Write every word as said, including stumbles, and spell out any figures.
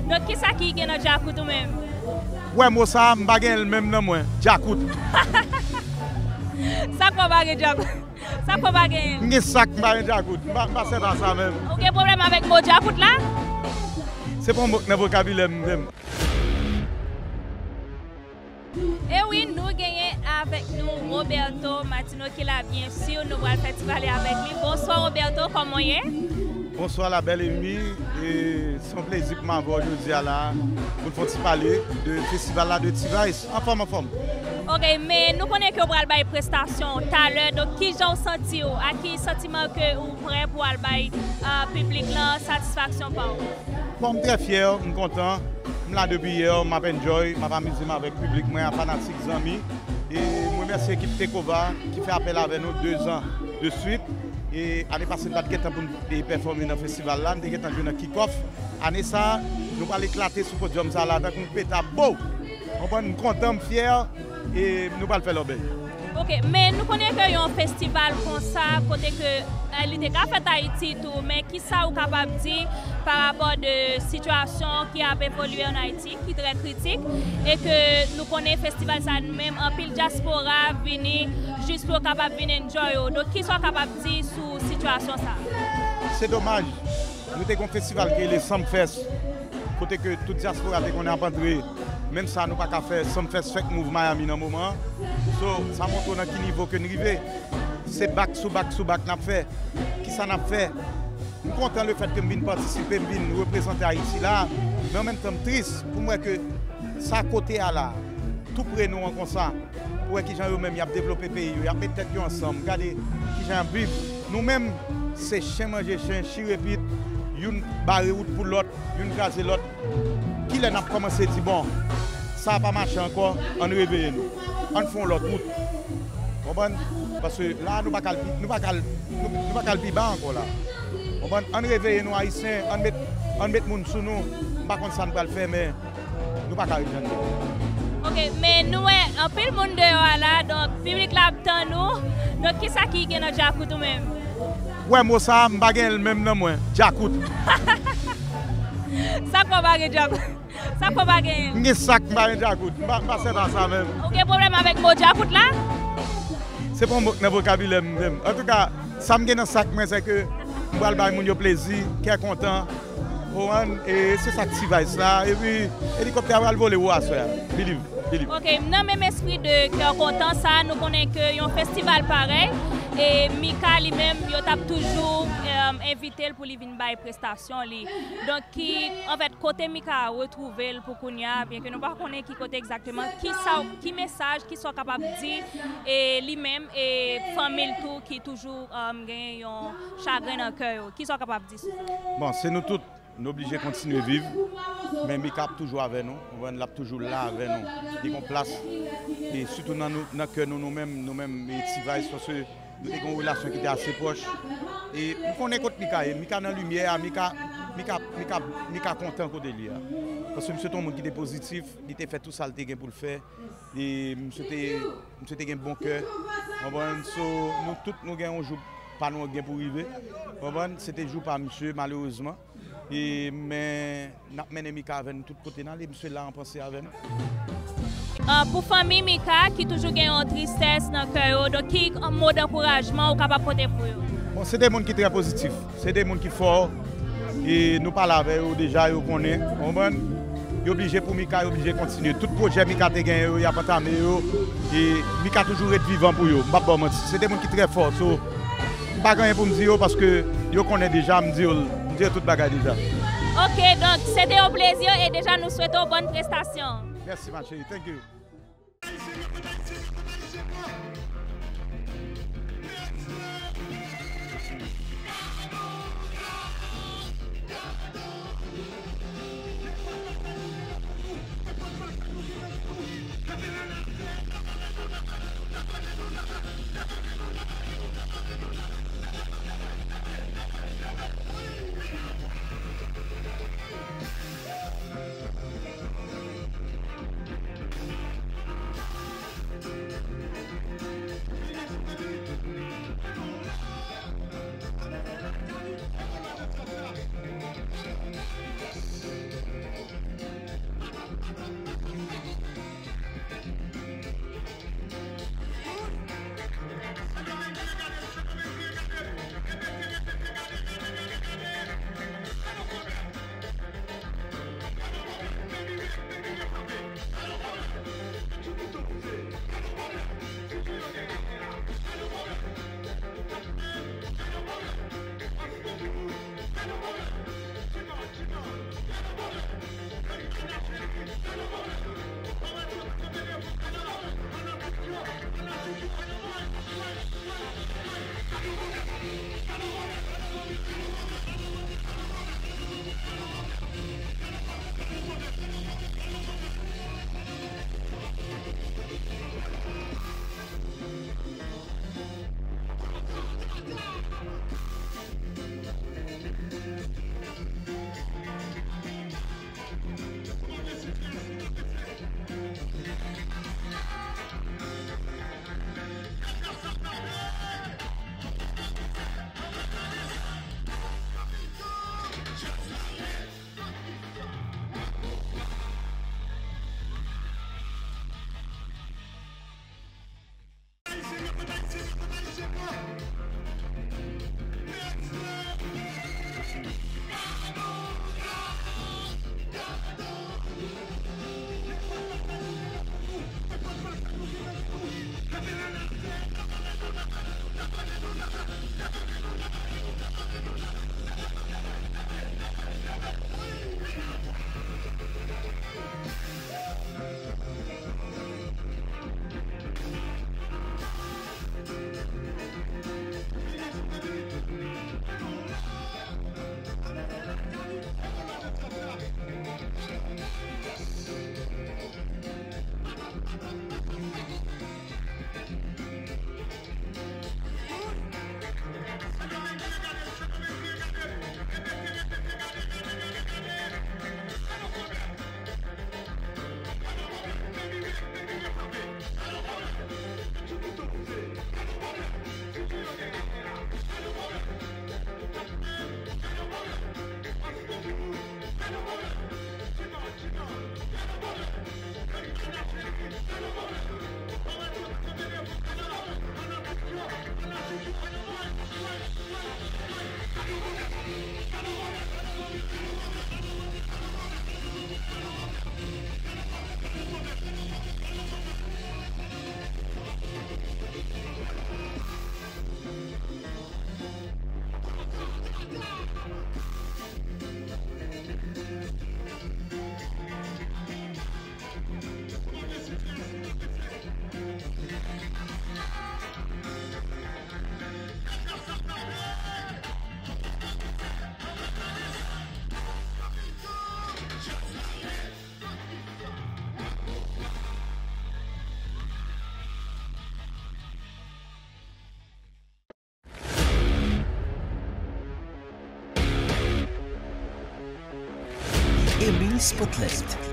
Donk, kisa ki gen nan djakout ou menm? Wè mo sa, m pa gen l menm nan mwen. Djakout. Sa k fè w pa gen djakout? Sa k fè w pa gen l? M gen sak, m pa gen djakout. M pa, m pa sèvi a sa menm. Ou gen pwoblèm avèk mo djakout la? Se pa yon mo k nan vokabilè m menm. E wi, nou genyen avèk nou Roberto Martino ki la, byen si, nou pral fè ti pale avèk li. Bonswa Roberto, kòman w ye? Bonswa la belle Amy, e se yon plezi pou m avè w jodi a la, pou n fè yon ti pale de festival la de T-Vice. Anfòm, anfòm. Ok, men nou konnen ke w pral bay prestasyon talè, donk kijan w santi w? A ki santiman ke ou prè pou al bay, ah, piblik lan satisfaksyon pa w? Bon, m trè fyè, m kontan. M la depi yè, m ap enjoy, m ap amize m avèk piblik mwen, ak fanatik, zanmi. E m remèsye ekip Tekova ki fè apèl avè nou dezan de swit. E ane pase, n pa t gen tan pou n te pèfòme nan festival la, n te gentan jwe nan kick-off. Ane sa, nou pral eklate sou podyòm sa la tankou yon peta bo! Konprann? M kontan, m fyè, e nou pral fè lòbèy. Ok, men nou konnen ke yon festival konsa, kote ke, eh, li te ka fèt Ayiti tou, men kisa ou kapab di pa rapò de sitiyasyon ki ap evolye ann Ayiti, ki trè kritik, e ke nou konnen festival sa nou menm, anpil dyaspora vini jis pou yo kapab vin enjoy yo. Donk, kisa w kapab di sou sitiyasyon sa? Se domaj. Nou te gen yon festival ki rele Sumfest, kote ke tout dyaspora te konnen ap antre. Menm sa, nou pa ka fè Sumfest Funk Move Miami nan moman an. So, sa montre w nan ki nivo ke n rive. Se back sou back sou back n ap fè. Kisa n ap fè? M kontan lefèt ke m vin patisipe, m vin reprezante Ayiti la, men an menm tan m tris pou m wè ke sa kote a la, tou pre nou an konsa. Pou wè kijan yo menm y ap devlope peyi yo, y ap met tèt yo ansanm, gade kijan y ap viv. Nou menm, se chen manje chen, chire pit, youn bare wout pou lòt, youn kraze lòt. Kilè n ap kòmanse di, bon, sa a pa mache ankò, ann reveye nou, ann fè yon lòt wout? Konprann? Paske la, nou pa ka al pi, nou pa ka al, nou, nou pa ka al pi ba ankò la. Konprann? Ann reveye nou, Ayisyen, ann met, ann met moun sou nou. M pa konn sa n pral fè, men nou pa ka ret tann li. Ok, men nou wè anpil moun deyò a la, donk piblik la ap tann ou. Donk, kisa ki gen nan djakout ou menm? Wè mo sa, m pa gen l menm nan mwen. Djakout. Sa k fè w pa gen djakout? Sa k fè w pa gen l? M gen sak, m pa gen djakout. M pa, m pa sèvi a sa menm. Ou gen pwoblèm avèk mo djakout la? Se pa yon mo k nan vokabilè m menm. Antouka, sa m gen nan sak mwen, se ke m pral bay moun yo plezi, kè kontan. Ou konprann? E se sa k T-Vice la. Epi, elikoptè a pral vole wo aswè a. Believe, believe. Ok, nan menm espri de kè kontan sa, nou konnen ke yon festival parèy, e Mika li menm, yo t ap toujou, eh, envite l pou li vin bay prestasyon li. Donk, ki, anfèt, kote Mika retwouve l pou kounye a, byenke nou pa konnen ki kote egzakteman, ki sa, ki mesaj, ki sa w kapab di, e li menm, e fanmi l tou, ki toujou, um, gen yon chagren nan kè yo. Ki sa w kapab di sou sa? Bon, se nou tout, nou oblije kontinye viv, men Mika ap toujou avè nou, ou konprann, l ap toujou la avè nou. Li gen yon plas, e sitou nan nou, nan kè nou, nou menm, nou menm, e T-Vice, paske nou te gen yon relasyon ki te ase pwòch. E m konnen kot Mika ye. Mika nan limyè a, Mika, Mika, Mika, Mika kontan kote li a. Paske misye te yon moun ki te pozitif, li te fè tout sa l te gen pou l fè. E misye te, misye te gen bon kè. Konprann? So, nou tout nou gen yon jou pa nou an gen pou rive. Konprann? Se te jou pa misye, malerezman. E, men, n ap mennen Mika avè n tout kote n ale, misye la an panse avè nou. Ah, pou fanmi Mika ki toujou gen yon tristès nan kè yo, donk ki mo dankourajman ou kapab pote pou yo? Bon, se de moun ki trè pozitif, se de moun ki fò, e nou pale avè yo deja, yo konnen, ou konprann? Yo oblije pou Mika, yo oblije kontinye. Tout pwojè Mika te genyen yo, y ap antame yo, e Mika toujou ret vivan pou yo. M p ap ba w manti, se de moun ki trè fò, so, m pa gen anyen pou m di yo paske yo konnen deja, m di yo, m di yo tout bagay deja. Ok, donk, se te yon plezi e deja nou swete w bòn prestasyon. Mèsi, ma chérie. Thank you. Emi Spotlight.